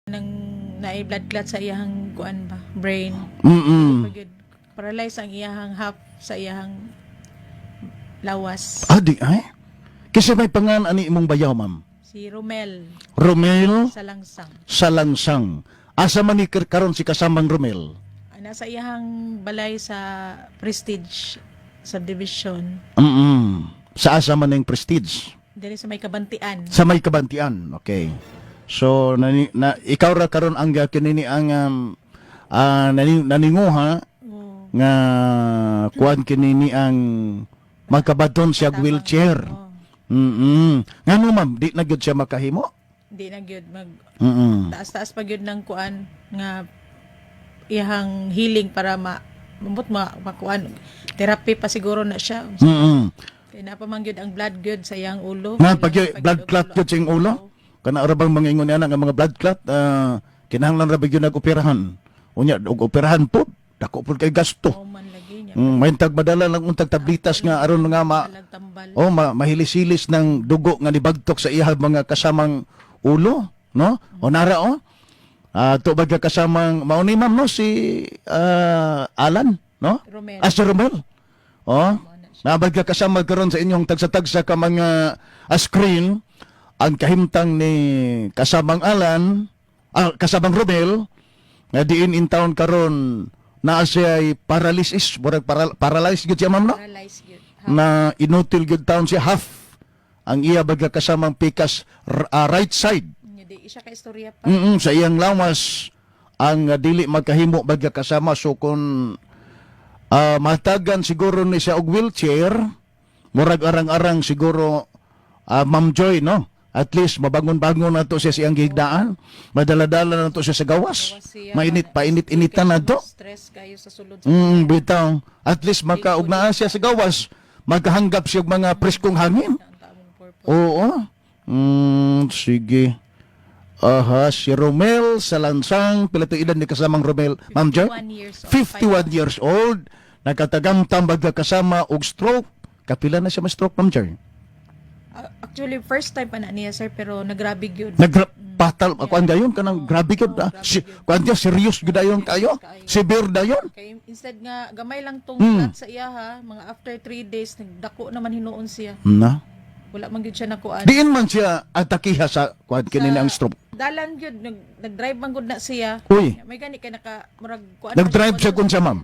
Nang naay blood clot sa iyahang kuan ba, brain. Pag paralyzed ang iyahang half sa iyahang lawas. Ah, di ay. Kasi may pangan ani imong bayaw, ma'am? Si Romel. Romel. Salangsang. Salangsang. Asa man ni karon si kasamang Romel? Ah, nasa iyahang balay sa Prestige Subdivision. Sa asa man ning Prestige? Diri sa may Kabantian. Sa may Kabantian. Okay. So nani, na ikaw ra karon ang kinini ang naninguha nga kuan kinini ang magkabadton siya og wheelchair. Oh. Ngano, ma'am, di na gyud siya makahimo? Di na gyud mag taas-taas pa gyud ng kuan nga iyahang healing para ma mabot ma makuan, therapy pa siguro na siya. Kay naa pa man gyud ang blood gyud sa iyang ulo. Nga pag Kailangan pa blood gyud og clot ulo. gyud sa iyang ulo. Kana ra bang mga ingon ana nga mga blood clot, kinahanglan ra ba gyud nag-operahan. Unya og operahan po, dako pud kay gasto. Mao man lagi niya. Mahintag madala lang untag tablitas nga aron nga ma Dalag tambal. oh, mahilisilis ng dugo nga nibagtok sa iya mga kasamang ulo, no? O nara oh. To baga kasamang mao ni, ma'am, no, si Alan, no? Romel. Ah, si Romel. Oh. Nabaga kasama karon sa inyong tagsa-tagsa ka mga screen ang kahimtang ni kasamang Alan, kasamang Romel nga diin in town karon naa siya ay paralysis, murag paralyzed gyud siya, ma'am, no? Paralyzed gyud. Na inutil gyud taon siya, half ang iya baga kasamang pikas right side. Nya di siya ka istorya pa. Sa iyang lawas ang dili magkahimo baga kasama. So kung matagan siguro ni siya og wheelchair, murag arang-arang siguro, Ma'am Joy, no, at least mabangon-bangon na to siya sa iyang gihigdaan, madala-dala na to siya sa gawas. Gawas siya. Mainit painit-initan na to. Stress kayo sa sulod sa Bitaw. At least makaugnaan siya sa gawas, makahanggap siya og mga preskong hangin. ang taamong purpose. Oo. Sige. Aha, si Romel Salansang, pila to edad ni kasamang Romel, Ma'am Joy? 51 years old. 51 years old, nakatagamtam baga kasama og stroke. Kapila na siya ma-stroke, Ma'am Joy? Ah, actually first time pa na niya, sir, pero nagrabe gyud. Nagra patal ako ang dayon kanang grabe gyud ah. Si, kuan niya, serious gyud dayon kayo. Severe dayon. Kay instead nga gamay lang tong clot sa iya ha, mga after 3 days nagdako naman hinuon siya. Na. Wala man gyud siya nakuan. Diin man siya atakiha sa kuan kini ang stroke? Dalan gyud, nag-drive man gud na siya. Uy. May gani kay naka murag kuan. Nag-drive siya kun siya, ma'am?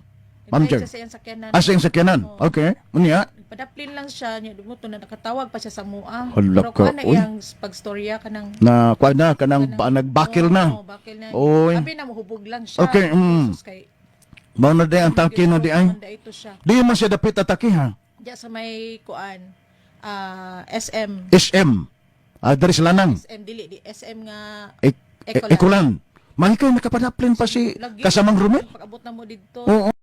Ma'am Nag-drive Joy. siya sa iyang sakyanan. Asa yung sakyanan? Okay. Unya. Padaplin lang siya niya dumuto na nakatawag pa siya sa mua. Hala Pero ka, kuan na uy. iyang pagstorya kanang Na kuan na kanang ba, nagbakil na. Oo, bakil na. Oy. Abi na mohubog lang siya. Okay. Jesus, kay Mao na di ang taki na di ay. Man ito siya. Di man siya dapit atake ha. Diya sa may kuan, SM. SM. Ah, diri sa Lanang. SM dili di SM nga Ecoland. Ecoland. Mahikay nakapadaplin pa si Lagi. kasamang Romel. Pag-abot na mo didto. Oo.